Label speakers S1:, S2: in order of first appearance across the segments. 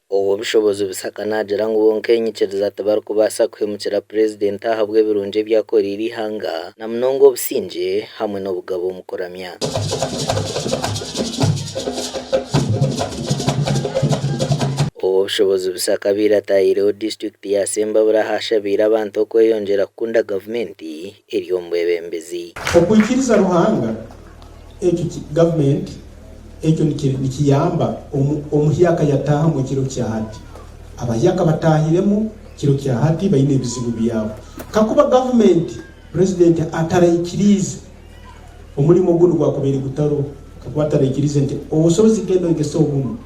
S1: Ow'obushobozi Bisaka naagira ngu bo nk'enyikiriza tibarikubaasa kuhemukira Purezidenti ahabw'ebirungi ebi akoreire eihanga na munonga obusingye hamwe n'obugabe omu kuramya. Ow'obushobozi Bisaka abaire ataahiireho disiturikiti ya Sembabule ahu ashabiire abantu okweyongyera kukunda gavumenti eri omu bwebembezi.
S2: Okwikiriza Ruhanga ekyo ki gavumenti ekyo nikiyamba omuhyaka yataahamu ekiro kya hati. Abahyaka bataahiremu kiro kya hati baine ebizibu byabo. Kakuba gavumenti purezidenti ataraikiriize omurimo gunu gwakubaire gutaroho, kakuba ataraikiriize nti obusobozi genda oyegese obumu,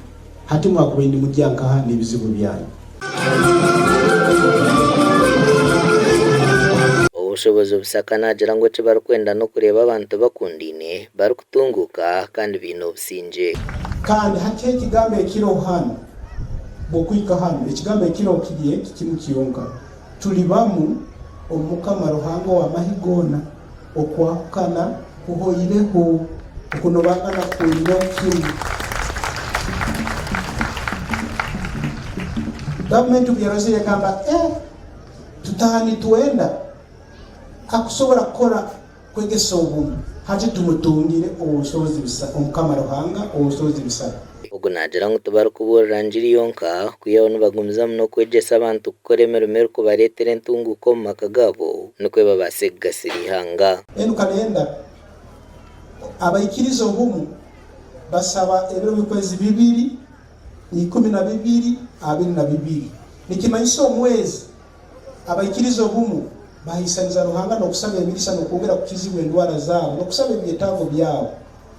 S2: hati mwakubaire nimugya nkaha n'ebizibu byanyu.
S1: Ow'obushobozi Obusaka naagira ngu eki barikwenda n'okureeba abantu bakundaine, barikutunguuka kandi baine obusingye.
S2: Kandi hati ekigambo ekiriho hanu, bw'okuhika hanu, ekigambo ekiriho kiri eki kimu kyonka, Turi bamu omu Mukama Ruhanga ow'amahe goona, okwahukana kuhoireho, okunobangana kuhweireho kimu. Gavumenti obu yarozire egamba, Eh, tutaha nitwenda akusobora kukora kwegesa obumu, hati tumutungire ow'obusobozi bisa, Omukama Ruhanga ow'obusobozi bisatu.
S1: Ogu naagira ngu tibarikubuurira ngiri yonka, kwihaho nibagumizamu n'okwegyesa abantu kukora emirimo erikubareetera entunguuka omu maka gaabo nikwo babaase kugasira eihanga.
S2: Enu kalenda, abaikiriza obumu basaba ebiro by'okwezi bibiri 12 22 nikimanyisa omwezi abaikiriza obumu bahaisaniza Ruhanga n'okusaba emigisa n'okwongera kukizibwa endwara zaabo n'okusaba ebyetaago byabo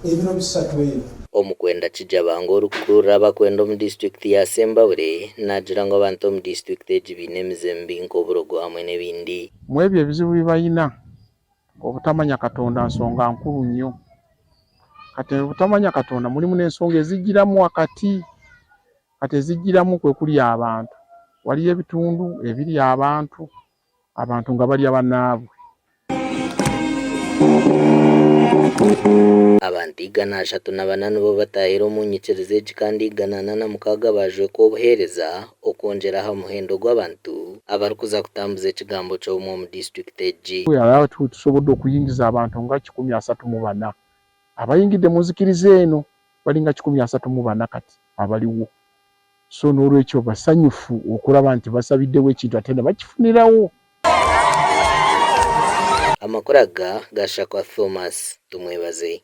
S2: ebiro bisatu ebi.
S1: Omukwenda Kijabanga orikukurira abakwenda omu disiturikiti ya Sembabule naagira ngu abantu omu disiturikiti egi baine emize mibi nk'oburogo hamwe n'ebindi.
S3: Mwebyo ebizibu bi bayina, obutamanya Katonda nsonga nkuru nnyo. Kati obutamanya Katonda mulimu n'ensonga ezijjiramu wakati. Kati ezijjiramu kwe kulya abantu. Waliyo ebitundu ebirya abantu, abantu nga balya banaabwe.
S1: Abantu 134 nibo bataahire omu nyikiriza egi kandi 146 baajwekwa obuheereza okwongyera aha muhendo gw'abantu abarikuza kutambuza ekigambo ky'obumwe omu disiturikiti egi.
S3: Tusobodde okuyingiza abantu nga 134 abayingidde mu nzikiriza eno. Balinga 134 kati abaliwo so nolwekyo basanyufu okulaba nti basabiddewo ekintu ate nebakifunirawo.
S1: Amakuru aga gashakwa Thomas Tumwebaze.